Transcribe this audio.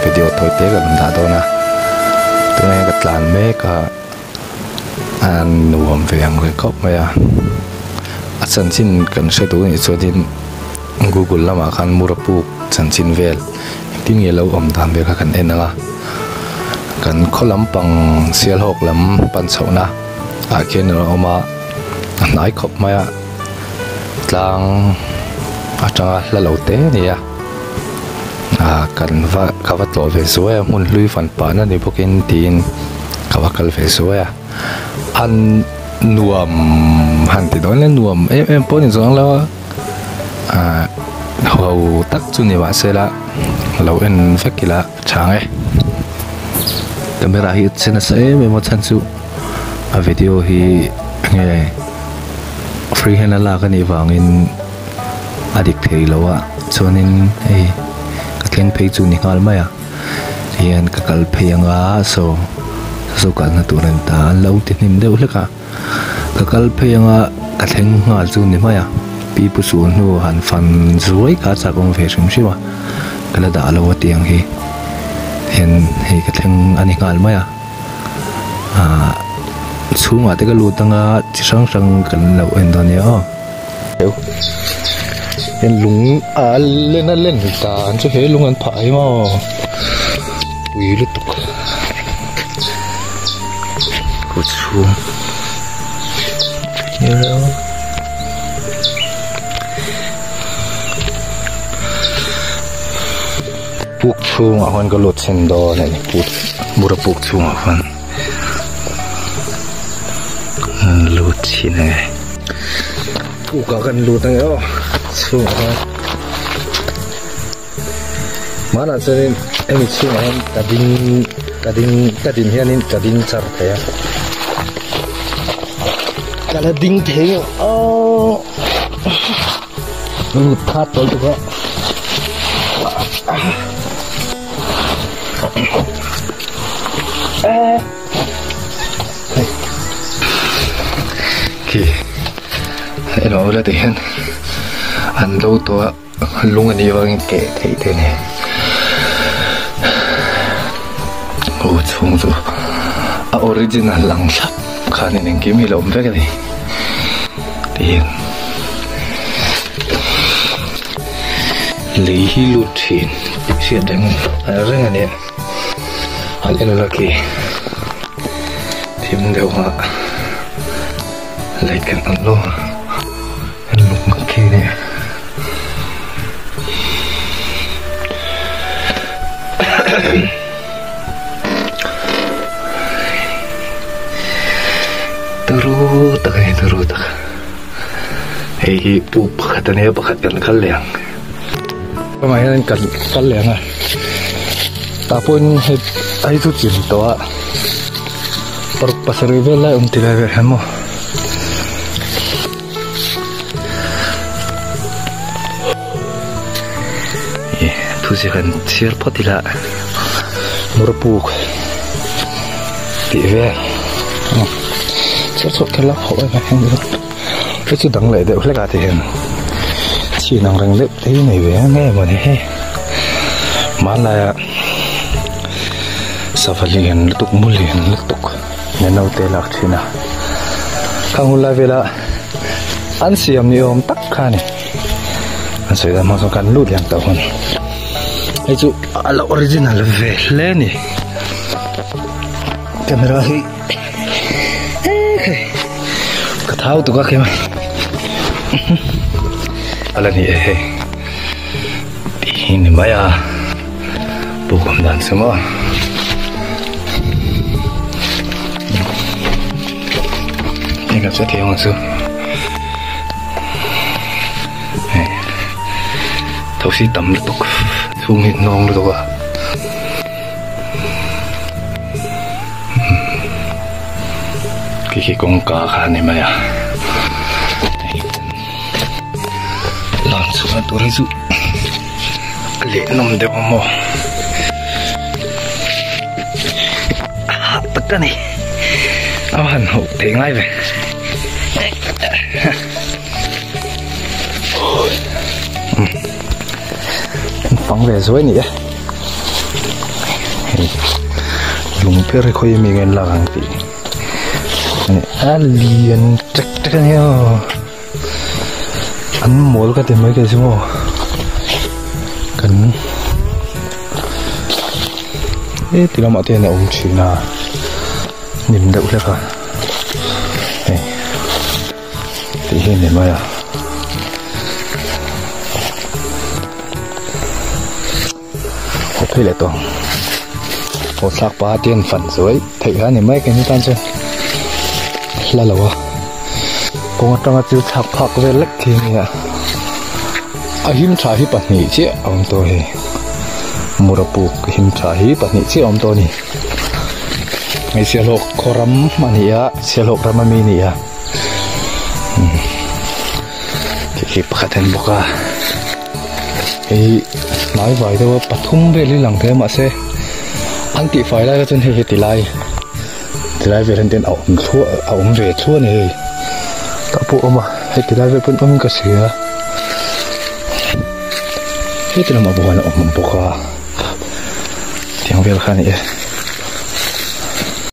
video tawi te ka rawn dah dawn a tunah hian ka tlan mek a a nuam ve ang reng khawp mai a a chanchin kan hre duh anih chuanin google lamah khan mura puk chanchin vel engtin nge lo awm dan vel kha kan en ang a kan khaw lampang sialhawk lam pan chhohna ah khian a awm a a hnai khawp mai a tlang atanga hla lo te a ni a ah kan va ka va tlawh ve zuai a hmun hlui fan pahna ni bawkin tiin ka va kal ve zuai a an nuam han ti dawn ila nuam em em pawh a ni chuang lo a ah ho tak chu ni mahse la lo en vek ila chhang e camera hi a che nasa em em a chhan chu a video hi nge free hand a lak anih vangin a dik thei lo a chuanin hei ka thleng phei chu ni nghal mai a tihian ka kal phei anga saw saw kalna tur a ni ta an lo ti hnim deuh hlek a ka kal phei anga ka thleng nghal chu ni mai a pi pu suh hnu han fan zuai kha a chak awm ve hrim hrim a ka la dah lo a tiang hi hian hei ka thleng a ni nghal mai a. Ahh chhungah te ka lut anga chi hrang hrang kan lo en dawn nia aw heng lung a len a len dan chu he lung an phah hi maw pui lutuk kawt chhung Puk chhungah khuan ka lut chhin dawn a ni puk bura puk chhungah khuan lut chhin ang e pukah kan lut ang e aw chhungah khuan hmanah chuanin hemi chhungah hian ka ding ka ding ka din hianin ka ding char thei a ka la ding thei ang aw. Lut khat tawh lutuk a. Khi elo la ti hian an lo tawh a lung a nih avangin keh theih te a ni. Aw chhung chu a original ang thlap khanin engkim hi a lo awm vek a ni. Tihian lei hi lut thin tih hriat reng reng a nia han en ula khi thim deuh a light kan on lo a lung khi nia. Turu tak a ni turu tak hei hi puk pakhat a nia pakhat kan kal leh ang ramah hian kan kal leh ang a tah pawhin hei hei chu chim tawh a paruk pasarih vel lai awm ti lai vel hian maw. Thu ziak an chhiar phawt ila murpuk tih vel chhiar chhuak kher la ho em em hei chu dang leh deuh hlek a ti hian chhin ang reng deuh te hi nei ve ang nge mawni hei hmanlaia sava lian lutuk mu lian lutuk nen naute lak thin a khang hun lai vela an siam ni awm tak kha a ni. An sawi dan hmang chuan kan lut lian tawh hun. Hei chu a lo original ve hle a ni. Camera hi ka thau tuk a khi mai. Ala ni e hei. Tih hi ni mai a. Puk awm dan chu maw. Hei ka chu thei ang chu. Hei thosi tam lutuk chhung hi hnawng lutuk a khi khi kawngka kha a ni mai a lan chhuahna tur hi chu a leh nawm deuh ang maw a hah tak a ni a han hauh thei ngai ve. Fang ve zuai ni e. Hei lung ber hi khawi ami nge an lak ang tih a lian tek tek a nia aw an mawl ka ti mai kei chu maw kan heti lamah te hian a awm thin a hnim deuh hlek a hei tih hi a ni mai a. Haw phei leh tawh ang haw thlak pah te hian fan zuai theih kha a ni mai keini tan chuan hla lo a kawng atanga thil thlak phak vel lek khi a nia a him tha hi pahnih chiah a awm tawh hei mura puk him tha hi pahnih chiah a awm tawh a ni hei sialhawk khaw ram a ni a sialhawk ram ami a ni a khi pakhat a ni bawk a. Hei hnai vai deuh a pathum vel hi lang thei a mahse an tih fai lai kha chuan hei hi ti lai ti lai vel hian ten a awm thluah a awm ve thluah a ni hei tah pawh a awm a hei ti lai vel pawn awm in ka hria heti lamah pawh hian a awm bawk a tiang vel kha a ni e.